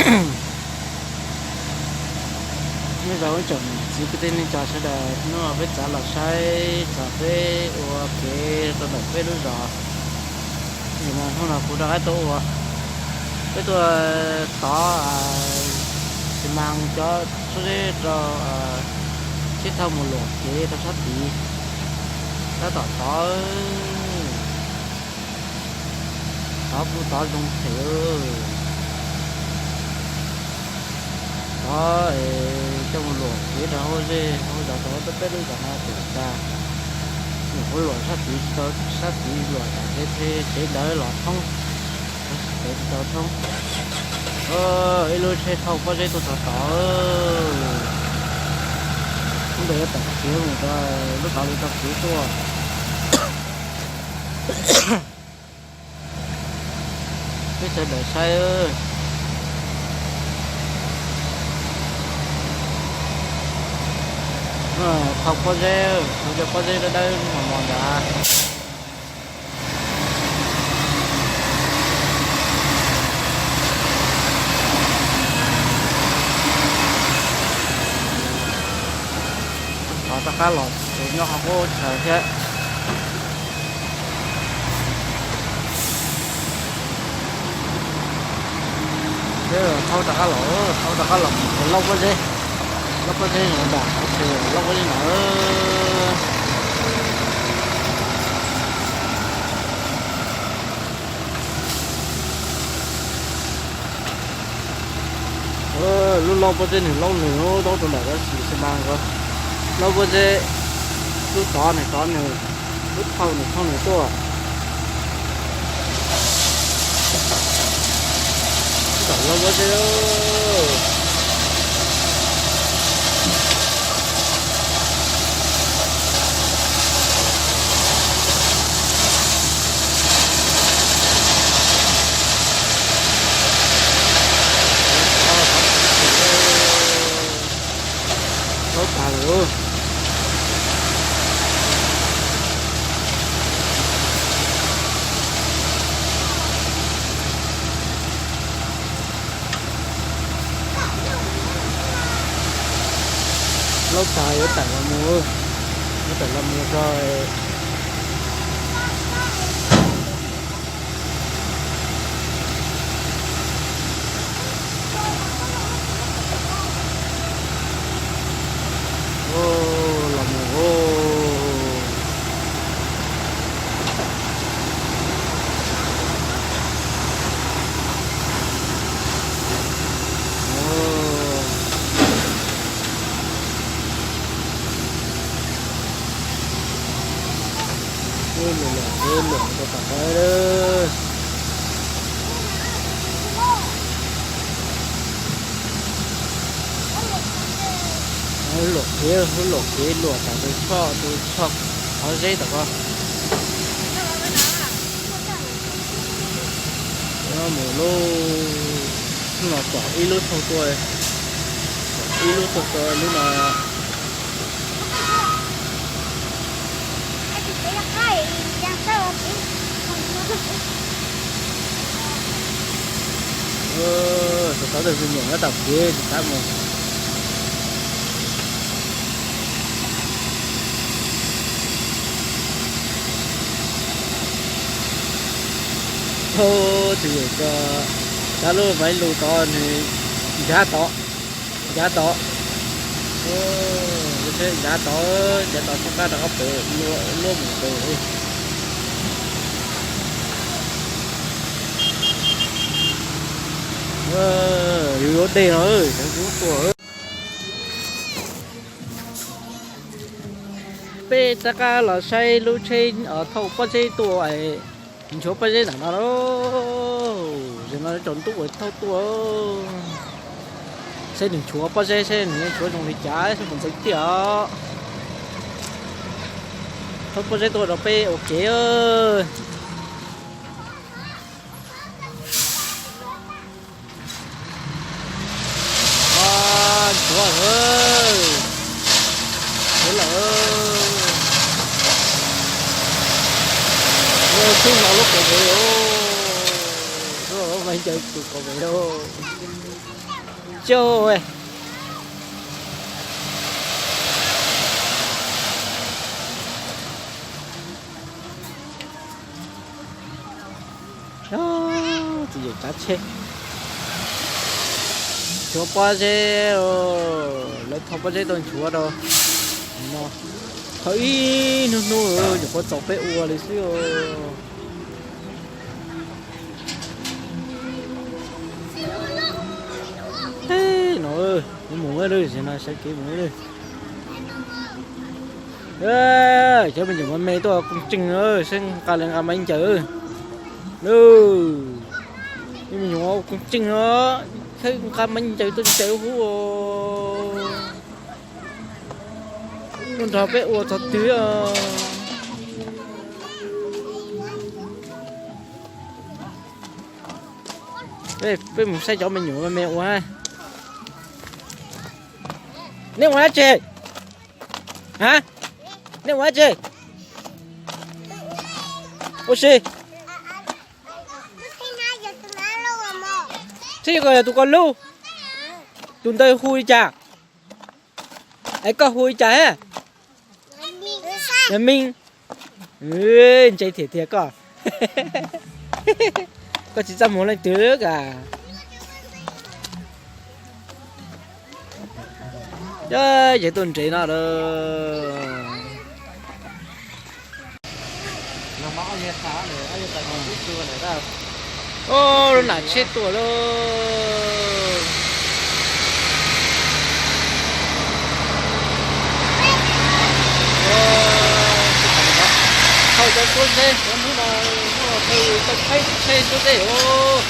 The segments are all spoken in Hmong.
Nyob zoo ib tsoom niam txiv kwv tij neej tsa sawv daws, hnub no peb txav los saib txog peb ua kev rau ntawm peb lub zos. Nim no hnub no kuv rov qab tuaj ua, peb tuaj tov xi mas cov txhob zeb rau thiab thauj mus luam kev rau sab tid. Tab tom tov, tov kuj tov zoo phem. Tov coj mus luam kev rau hauv zej hauv zos rau peb lub zos no pem tas. Luam hauv luam sab tid, sab tid luam tas tsev, tsev ntawd los thoob, tsev tsis tau thoob. Ib lub tsheb thauj pob zeb tuaj txog tod. Lub ntawd yuav tawm kev mus rau lub tod li tau kev tuaj. Peb sawv daws saib, thauj pob zeb, thauj cov pob zeb dawb dawb mos mos ntawd. Thov rov qab los tsev nyob qhov qub chaw thiab. Thauj rov qab los, thauj rov qab los mus laub pob zeb, laub pob zeb ntawd, laub pob zeb ntawd. Lub laub pob zeb nws laub nws lub taub rau nram tab sis xi mas ko, laub pob zeb, lub tod nws tod nws, lub thauj nws thauj nws tuaj. Tab tom laub pob zeb. Laub tag lawm. Laub tag yuav tawm los mus, yuav tawm los mus tso. Los mus. Ub, luam, luam, luam rau tom qab. Luam kev, luam kev luam tom tus tshoj, tus tshoj qhov zeb tom ko. Mus lauj, los tsom ib lub thauj tuaj, tsom ib lub thauj tuaj lub no. Tus tod tus me nyuam nyob tom kev tsis kam mus. Tsis yam ko, cov lub maiv lus tod nws ncav tod, ncav tod, ncav tod, ncav tod txhob qab rov qab pem, luaj mus pem. Yus yuav dej no, cov kub tuaj. Peb rov qab los saib lub tsheb thauj pob zeb tuaj, nchuav pob zeb ntawm no lauj. Zaum no tsaus ntuj thauj tuaj, saib nws nchuav pob zeb, saib nws nchuav zoo li cas, saib puas ntxeev tiag os. Thauj pob zeb tuaj rau peb ua kev. Nchuav lawm, nchuav lawm. Tub hlo lub qhov zeb os, lub mas Caw tus kaus vev lauj. Caw. Txiv yawm tsav tsheb. Nchuav pob zeb, lawv thau pob zeb tuaj nchuav rau no. Thau ib hnub hnub nyuam qhuav txaus peb ua li xwb os. Teb no, mus mus lawm, no sawv kev mus lawm. Cov me nyuam me me tuaj koom tseej, saib nqa li nqa maiv ncaws. Me nyuam koom tseej os, saib nqa maiv ncaws tuaj ncaws huv. Tuaj nrog peb ua txog twg os. Peb mus saib cov me nyuam me ua. Nej ua dab tsi? Ha? Nej ua dab tsi? Ua si. Thiab yog tus ko lub, tus ntawd hu li cas? Es koj hu li cas he? Yog Meej. Ntse thiab tiag koj. Koj tsis txaj muag leej twg ka. Ces tuaj nres no lawm. Lub nam tsheb tuaj lauj. Thauj cov suab zeb, cov hnub no muaj thauj tau peb tsheb suab zeb os.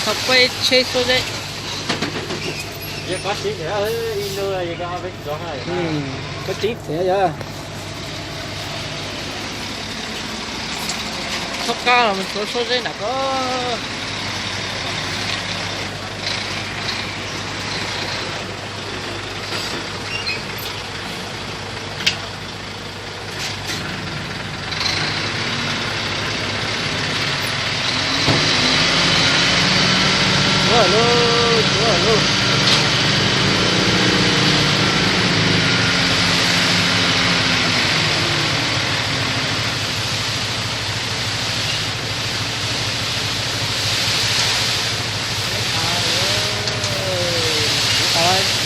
Thauj peb tsheb suab zeb. Koj tsev thiab yog. Txhob kab los mus tshuav suab zeb nram ko. Tsuav lawm, tsuav lawm.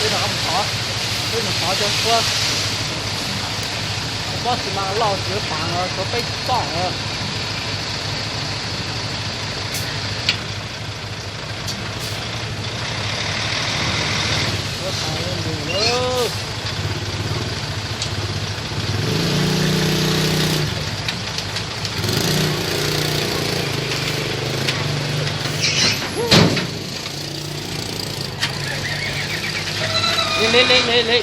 Peb mus thov, peb mus thov cov suab, pob xi mas loj tsis pav, tshuav peb txoj. Li li li li.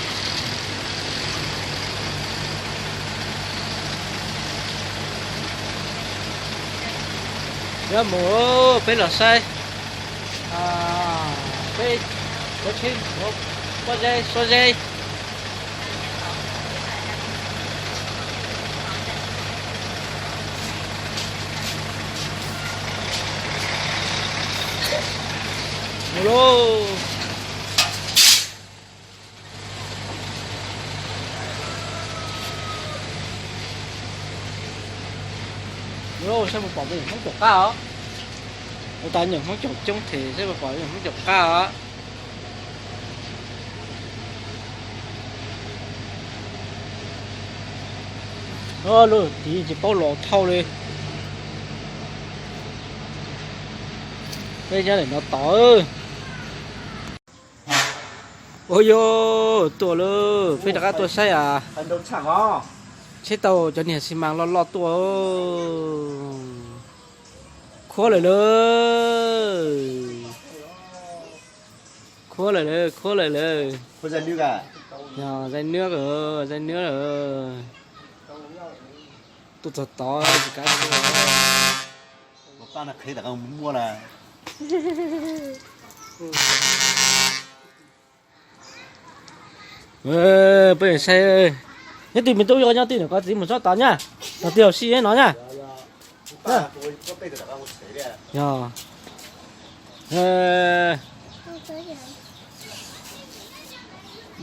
Yuav mus, peb los saib, peb cov tsheb pob zeb suab zeb. Mus lauj. Saib puas pom me nyuam Hmoob caum qab os. Ua tas nyuam Hmoob caum coob thiab, saib puas pom me nyuam Hmoob caum qab os. Lub tid tsis paub los thauj li. Peb nyob ntawm no tod. Ua yog tuaj lawm, peb rov qab tuaj saib as. Tsheb tau cov niag xi mas loj loj tuaj. Khuab lawm lawm. Khuab lawm lawm, khuab lawm lawm. Yog zais nwb, zais nwb lawm. Tuaj txog tod tsis kav tuaj. Peb saib, nyob twg me tub nyob twg ntawm ko txiv mus tsob tod nyab, tod twg hauv si no nyab. Yog,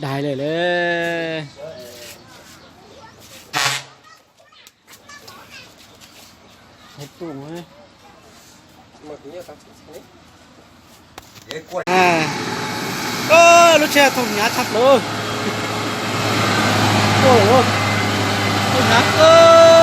Daig lawm le. Lub tsheb thooj hnyav tshaj plaws. Thooj hnyav kawg.